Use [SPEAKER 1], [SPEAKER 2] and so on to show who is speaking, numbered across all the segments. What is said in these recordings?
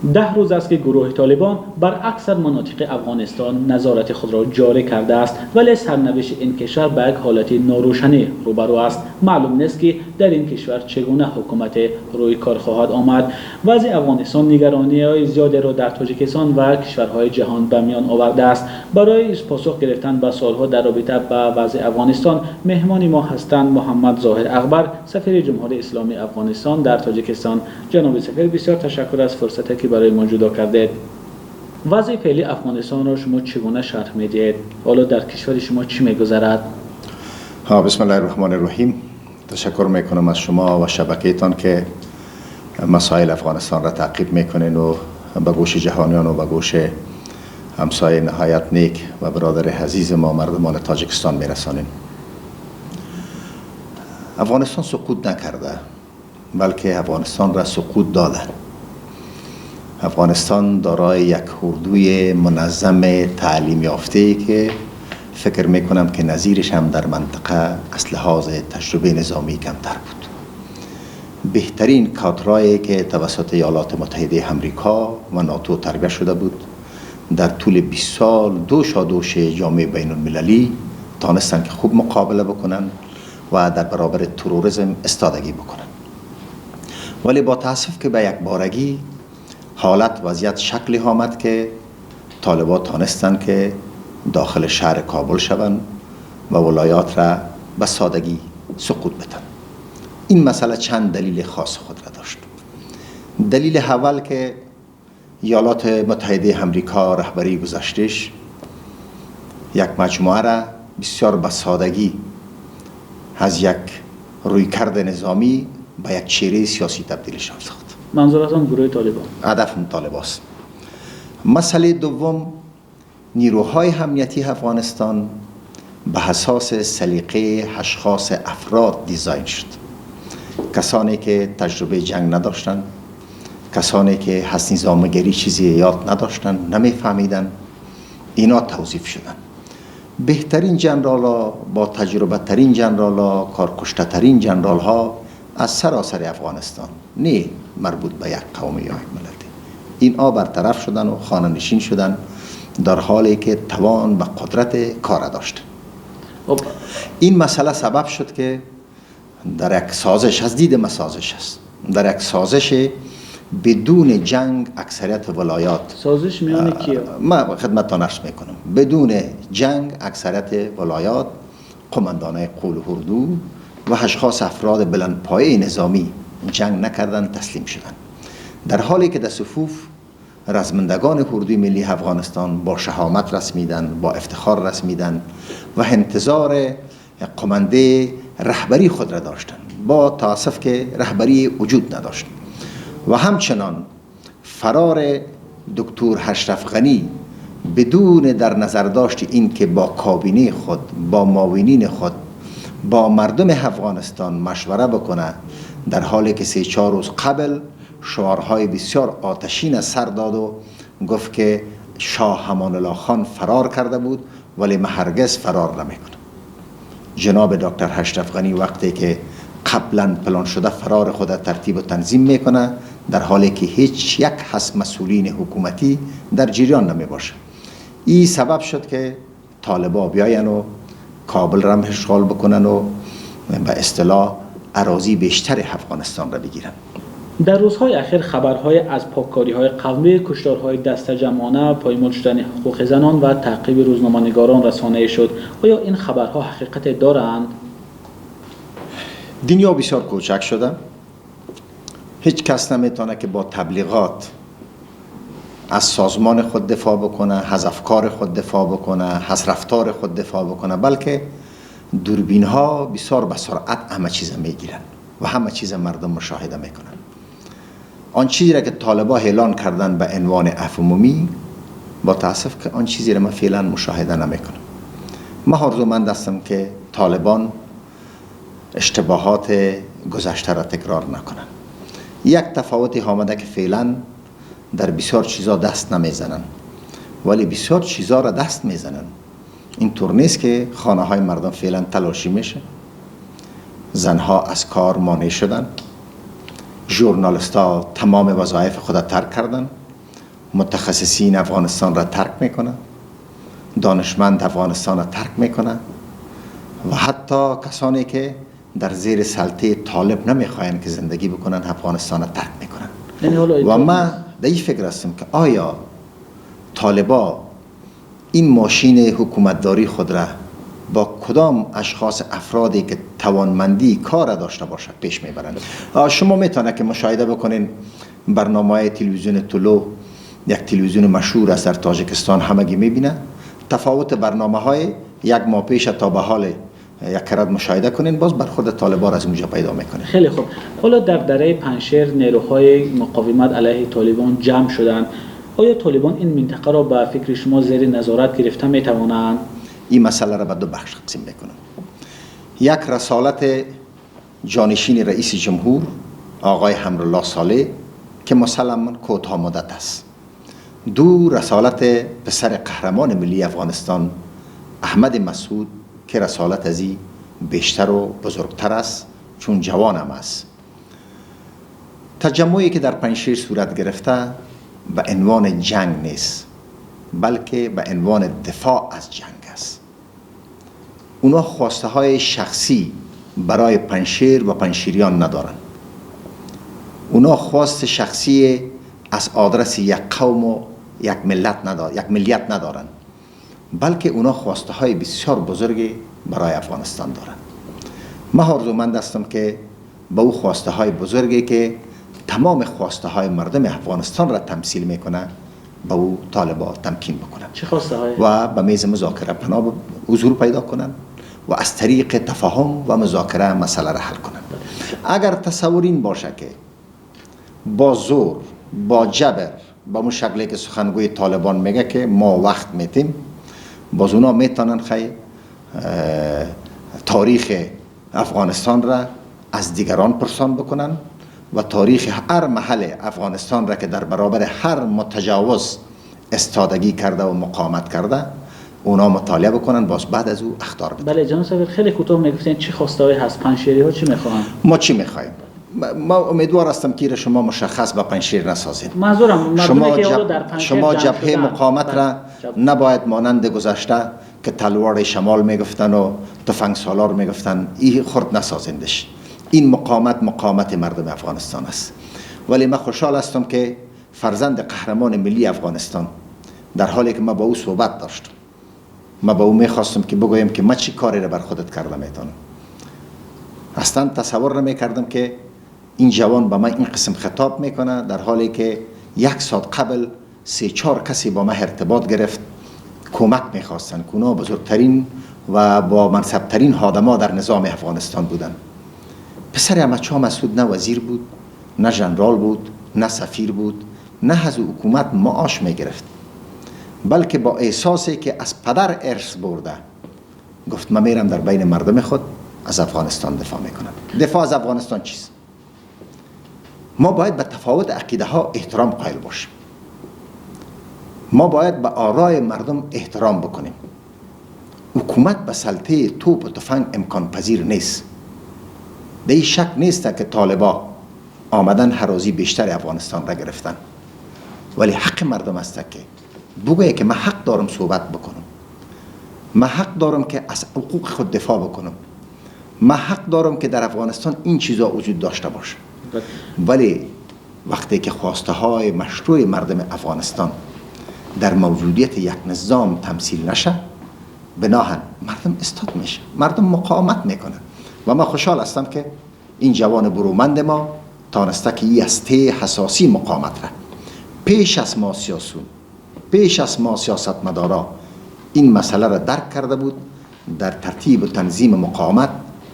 [SPEAKER 1] 10 рӯз аст, ки гурӯҳи Толибон бар аксар манотиқи Афғонистон назорати худро ҷорӣ кардааст, вале сарнавишти ин кишвар ба як ҳолати норӯшанӣ рӯбарӯ аст. Маълум нест, ки дар ин кишвар чӣ гуна ҳукумате рӯи кор хоҳад омад. Вазъи Афғонистон нигарониҳои зиёдеро дар Тоҷикистон ва кишварҳои ҷаҳон ба миён овардааст. Барои посух гирифтан ба суолҳо дар робита ба вазъи Афғонистон меҳмони мо ҳастанд Муҳаммад Зоҳир Акбар, сафири Ҷумҳурии Исломии Афғонистон дар Тоҷикистон. Ҷаноби сафир, бисёр ташаккур аз фурсате, ки барои мо ҷудо кардед. Вазъи феълии Афғонистонро шумо чӣ гуна шарҳ медиҳед? Ҳоло дар кишвари шумо чӣ мегузарад?
[SPEAKER 2] بسم الله الرحمن الرحیم. تشکر میکنم از شما و شبکهتان که مسائل افغانستان را تعقیب میکنین و به گوش جهانیان و به گوش همسایه نهایت نیک و برادر عزیز ما، مردمان تاجیکستان، میرسانین. افغانستان سقوط نکرده، بلکه افغانستان را سقوط دادن. افغانستان دارای یک اردوی منظم تعلیم یافته که فکر میکنم که نظیرش هم در منطقه از لحاظ تجربه نظامی کمتر بود. بهترین کادرایی که توسط ایالات متحده امریکا و ناتو تربیه شده بود، در طول 20 سال دوشا دوش جامعه بین المللی تانستن که خوب مقابله بکنن و در برابر تروریسم استادگی بکنن. ولی با تاسف که به یک بارگی حالت وضعیت شکلی آمد که طالبان تانستن که داخل شهر کابل شوند و ولایات را به سادگی سقوط بدن. این مسئله چند دلیل خاص خود را داشت. دلیل اول که ایالات متحده امریکا، رهبری گذشتش، یک مجموعه را بسیار به سادگی از یک رویکرد نظامی به یک چهره سیاسی تبدیلشان ساخت.
[SPEAKER 1] منظورتان گروه طالبان؟
[SPEAKER 2] هدفم طالباست. مسئله دوم، نیروهای امنیتی افغانستان به اساس سلیقه اشخاص افراد design شد. کسانی که تجربه جنگ نداشتند، کسانی که از نظامگری چیزی یاد نداشتند، نمیفهمیدن، اینا توظیف شدن. بهترین جنرال ها، با تجربه ترین جنرال ها، کارکشته ترین جنرال ها از سراسر افغانستان، نه مربوط به یک قوم یا یک ملت، این برطرف شدن و خانه نشین شدن، در حالی که توان و قدرت کار داشت.
[SPEAKER 1] خب.
[SPEAKER 2] این مسئله سبب شد که در یک سازش، از دید ما سازش است، در یک سازش بدون جنگ اکثریت ولایات
[SPEAKER 1] سازش میان کیا؟
[SPEAKER 2] ما خدمتتان عرض میکنم. بدون جنگ اکثریت ولایات، قماندانای قول اردو و اشخاص افراد بلند پایه نظامی جنگ نکردن، تسلیم شدن، در حالی که در صفوف رزمندگان اردوی ملی افغانستان با شهامت رسمیدن، با افتخار رسمیدن و انتظار قمانده رهبری خود را داشتند. با تاسف که رهبری وجود نداشت و همچنان فرار دکتر اشرف غنی بدون در نظر داشت این که با کابینه خود، با معاونین خود، با مردم افغانستان مشوره بکنه، در حالی که 3-4 روز قبل شعارهای بسیار آتشین سر داد و گفت که شاه امان الله خان فرار کرده بود ولی من هرگز فرار نمیکنم. جناب دکتر اشرف غنی وقتی که قبلا پلان شده فرار خود ترتیب و تنظیم میکنه، در حالی که هیچ یک از مسئولین حکومتی در جریان نمی باشه، این سبب شد که طالبا بیاین و کابل را اشغال بکنن و به اصطلاح اراضی بیشتر افغانستان را بگیرن.
[SPEAKER 1] Дар рӯзҳои ахир хабарҳое аз поккориҳои қавмӣ, куштторҳои дастаҷамъона, поймол шудани ҳуқуқи занон ва таъқиби рӯзноманигорон расонаӣ шуд. Оё ин хабарҳо ҳақиқате доранд?
[SPEAKER 2] دنیا بسیار کوچک شده. هیچ کس نمیتونه که با تبلیغات از سازمان خود دفاع بکنه، از افکار خود دفاع بکنه، از رفتار خود دفاع بکنه، بلکه دوربین ها بسیار به سرعت همه چیز میگیرن و همه چیز مردم مشاهده میکنن. آن چیزی را که طالبا اعلان کردن به عنوان عفو عمومی، با تاسف که آن چیزی را من فعلا مشاهده نمیکنم. ما آرزومند هستم که طالبان اشتباهات گذشته را تکرار نکنن. یک تفاوتی آمده که فعلا در بسیار چیزا دست نمیزنن، ولی بسیار چیزا را دست میزنن. این طور نیست که خانه های مردم فعلا تلاشی میشه، زنها از کار مانع شدن، ژورنالیست ها تمام وظایف خود ترک کردن. متخصصین افغانستان را ترک میکنه، دانشمند افغانستان را ترک میکنه و حتی کسانی که در زیر سلطه طالب نمیخواین که زندگی بکنن افغانستان را ترک میکنن. و ما در این فکر هستم که آیا طالبا این ماشین حکومتداری خود را با کدام اشخاص افرادی که توانمندی کار داشته باشد پیش میبرند. شما میتونه که مشاهده بکنین برنامه تلویزیون طلوع، یک تلویزیون مشهور است در تاجیکستان، همگی میبینه. تفاوت برنامه های یک ماه پیش تا به حال یک کرد مشاهده کنین، باز برخورد طالبان از اونجا پیدا میکنه.
[SPEAKER 1] خیلی خوب. حالا در دره پنجشیر نیروهای مقاومت علیه طالبان جمع شدند. آیا طالبان این منطقه را به فکر شما زیر نظارت گرفته میتوانند؟
[SPEAKER 2] این مسئله را به دو بخش تقسیم میکنم. یک، رسالت جانشین رئیس جمهور آقای امرالله صالح که مسلما کوتاه مدت است. دو، رسالت پسر قهرمان ملی افغانستان احمد مسعود که رسالت از این بیشتر و بزرگتر است چون جوانم است. تجمعی که در پنجشیر صورت گرفته به عنوان جنگ نیست، بلکه به عنوان دفاع از جنگ است. اونا خواسته های شخصی برای پنجشیر و پنجشیریان ندارن. اونا خواست شخصی از آدرس یک قوم و یک ملت ندارن، یک ملیت ندارن، بلکه اونا خواسته های بسیار بزرگی برای افغانستان دارن. من آرزومند هستم که با او خواسته های بزرگی که تمام خواسته های مردم افغانستان را تمثیل میکنه با او طالبا تمکین بکنن.
[SPEAKER 1] چه خواسته های؟
[SPEAKER 2] و به میز مذاکره پناه حضور پیدا کنن و از طریق تفاهم و مذاکره مسئله را حل کنن. اگر تصور این باشه که با زور، با جبر، با مو شکلی که سخنگوی طالبان میگه که ما وقت میتیم، باز اونا میتونن خیلی تاریخ افغانستان را از دیگران پرسان بکنن و تاریخ هر محل افغانستان را که در برابر هر متجاوز استادگی کرده و مقاومت کرده اونا مطالعه بکنن، باز بعد از او اخطار بدن.
[SPEAKER 1] بله جناب سفیر، خیلی کوتاه میگفتین چه خواسته‌ای هست؟ پنجشیری ها چی میخواهند؟
[SPEAKER 2] ما چی میخوایم؟ ما امیدوار هستم که شما مشخص به پنجشیر نسازید.
[SPEAKER 1] منظورم مردمی که در پنجشیر
[SPEAKER 2] شما جبهه مقاومت را نباید مانند گذشته که تلوار شمال میگفتن و تفنگ سالار میگفتن این خرد نسازیندش. این مقاومت مقاومت مردم افغانستان است. ولی من خوشحال هستم که فرزند قهرمان ملی افغانستان، در حالی که ما با او صحبت داشتم، ما با او میخواستم که بگویم که من چی کاری را بر خودت کرده میتونم، اصلا تصور نمیکردم که این جوان با من این قسم خطاب میکنه، در حالی که یک ساعت قبل 3-4 کسی با من ارتباط گرفت، کمک میخواستن که اونا بزرگترین و با منصبترین آدما در نظام افغانستان بودن. پسر احمد شاه مسعود نه وزیر بود، نه ژنرال بود، نه سفیر بود، نه از حکومت معاش میگرفت، بلکه با احساسی که از پدر ارث برده گفت من میرم در بین مردم خود از افغانستان دفاع میکنم. دفاع از افغانستان چیست؟ ما باید به تفاوت عقیده ها احترام قائل باشیم. ما باید به آرای مردم احترام بکنیم. حکومت به سلطه توپ و تفنگ امکان پذیر نیست. در این شک نیست که طالبا آمدن هرازی بیشتر افغانستان را گرفتن، ولی حق مردم است که بگویه که من حق دارم صحبت بکنم، من حق دارم که از حقوق خود دفاع بکنم، من حق دارم که در افغانستان این چیزا وجود داشته باشه. ولی وقتی که خواسته های مشروع مردم افغانستان در موجودیت یک نظام تمثیل نشه، بناهن مردم استاد میشه، مردم مقاومت میکنن. و من خوشحال هستم که این جوان برومند ما تانسته که این هسته حساسی مقاومت را پیش از ما سیاسون، پیش از ما سیاستمدارا این مسئله را درک کرده بود، در ترتیب و تنظیم مقاومت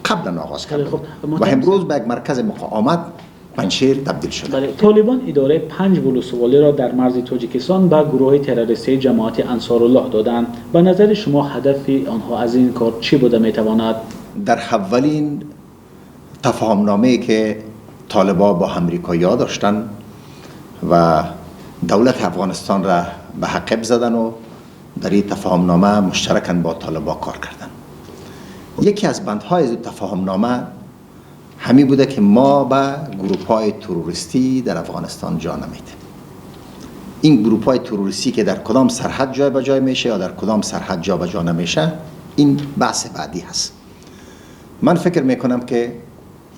[SPEAKER 2] قبلا آغاز کرده بود و امروز به یک مرکز مقاومت پنجشیر تبدیل شده.
[SPEAKER 1] بله، طالبان اداره 5 ولسوالی را در مرز تاجیکستان به گروه تروریستی جماعت انصارالله دادند. به نظر شما هدف آنها از این کار چی بوده میتواند؟
[SPEAKER 2] در اولین تفاهمنامه‌ای که طالبان با امریکایی‌ها داشتن و دولت افغانستان را به عقب زدن و در این تفاهمنامه مشترکاً با طالبان کار کردن، یکی از بندهای تفاهمنامه همین بوده که ما به گروپ‌های تروریستی در افغانستان جا نمیدیم. این گروپ های تروریستی که در کدام سرحد جای به جای میشه یا در کدام سرحد جا به جا نمیشه، این بحث بعدی هست. من فکر میکنم که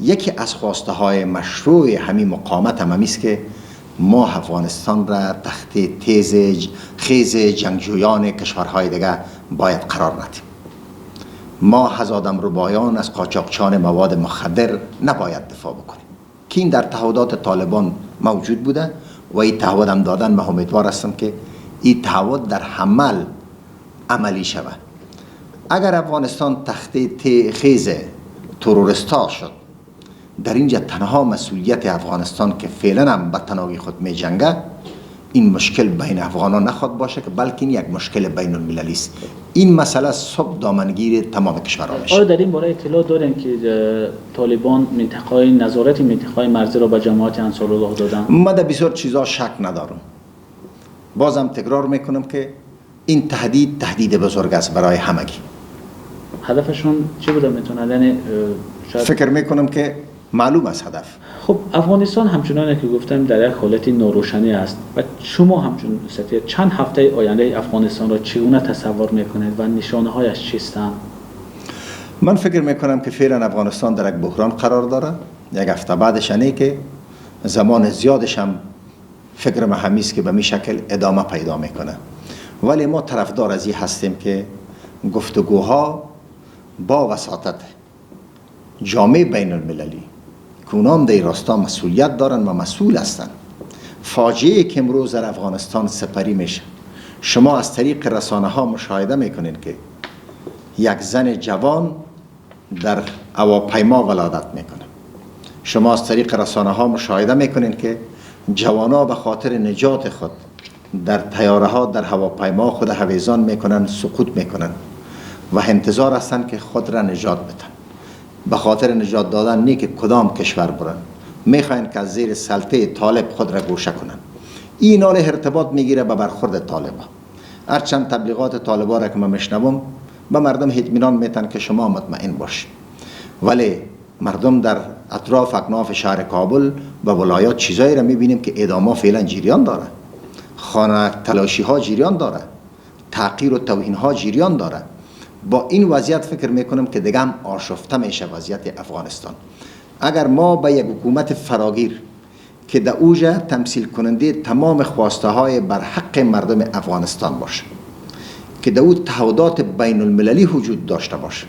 [SPEAKER 2] یکی از خواسته های مشروع همین مقاومت هم همیست که ما افغانستان را تخت تیز خیز جنگجویان کشورهای دیگه باید قرار ندیم. ما از آدم ربایان، از قاچاقچان مواد مخدر نباید دفاع بکنیم که این در تعهدات طالبان موجود بوده و این تعهد هم دادن. من امیدوار هستم که این تعهد در حمل عملی شود. اگر افغانستان تخت خیز تروریستا شد، در اینجا تنها مسئولیت افغانستان که فعلا هم به تنهایی خود می جنگه، این مشکل بین افغانان نخواد باشه که بلکه این یک مشکل بین المللی است. این مسئله صبح دامنگیر تمام کشورها میشه.
[SPEAKER 1] آیا در این باره اطلاع دارین که طالبان منطقه نظارت منطقه مرزی را به جماعت انصارالله دادن؟
[SPEAKER 2] ما در بسیار چیزا شک ندارم. بازم تکرار میکنم که این تهدید تهدید بزرگ است برای همگی.
[SPEAKER 1] هدفشون چی بوده میتونه؟ یعنی
[SPEAKER 2] شاید فکر میکنم که معلوم است هدف.
[SPEAKER 1] خب افغانستان همچنان که گفتم در یک حالت ناروشنی است و شما همچون سفیر چند هفته آینده افغانستان را چگونه تصور میکنید و نشانه هایش چیستند؟
[SPEAKER 2] من فکر میکنم که فعلا افغانستان در یک بحران قرار داره. یک هفته بعدش نه که زمان زیادش هم فکر ما همیست که به می شکل ادامه پیدا میکنه، ولی ما طرفدار از این هستیم که گفتگوها با وساطت جامعه بین المللی که اونام در راستا مسئولیت دارن و مسئول هستند. فاجعه که امروز در افغانستان سپری میشه، شما از طریق رسانه ها مشاهده میکنین که یک زن جوان در هواپیما ولادت میکنه. شما از طریق رسانه ها مشاهده میکنین که جوانا به خاطر نجات خود در طیاره ها در هواپیما خود هویزان میکنن، سقوط میکنن و انتظار هستند که خود را نجات بدن. به خاطر نجات دادن نه که کدام کشور برن، میخواین که از زیر سلطه طالب خود را گوشه کنن. این حال ارتباط میگیره به برخورد طالبا. هرچند تبلیغات طالبا را که من میشنوم به مردم اطمینان میتن که شما مطمئن باشید، ولی مردم در اطراف اکناف شهر کابل و ولایات چیزایی را میبینیم که ادامه فعلا جریان داره، خانه تلاشی ها جریان داره، تحقیر و توهین ها جریان داره. با این وضعیت فکر میکنم که دیگه هم آشفته میشه وضعیت افغانستان. اگر ما به یک حکومت فراگیر که در اوج تمثیل کننده تمام خواسته های بر حق مردم افغانستان باشه، که در او تعهدات بین المللی وجود داشته باشه،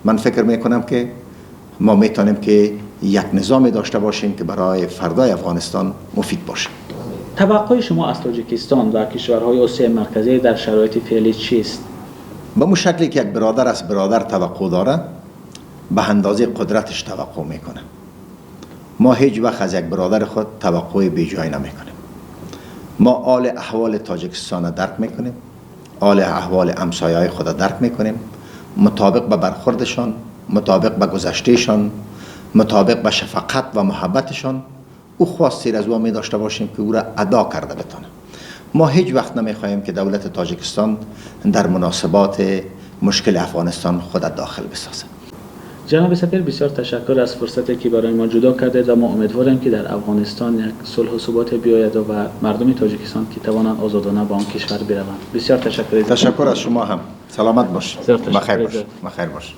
[SPEAKER 2] من فکر میکنم که ما میتونیم که یک نظام داشته باشیم که برای فردای افغانستان مفید باشه.
[SPEAKER 1] توقع شما از تاجیکستان و کشورهای آسیای مرکزی در شرایط فعلی چیست؟
[SPEAKER 2] به مو شکلی که یک برادر از برادر توقع داره، به اندازه قدرتش توقع میکنه. ما هیچ وقت از یک برادر خود توقع بیجای نمیکنیم. ما آل احوال تاجیکستان را درک میکنیم، آل احوال همسایه‌های خود را درک میکنیم، مطابق به برخوردشان، مطابق به گذشتهشان، مطابق به شفقت و محبتشان، او خواستی از او می داشته باشیم که او را ادا کرده بتانه. ما هیچ وقت نمیخواهیم که دولت تاجیکستان در مناسبات مشکل افغانستان خود داخل بسازه.
[SPEAKER 1] جناب سفیر، بسیار تشکر از فرصتی که برای ما جدا کردید و ما امیدواریم که در افغانستان یک صلح و ثبات بیاید و مردم تاجیکستان که توانند آزادانه به آن کشور بروند. بسیار تشکر.
[SPEAKER 2] تشکر از شما هم. سلامت باشید. بخیر باش. بخیر باش.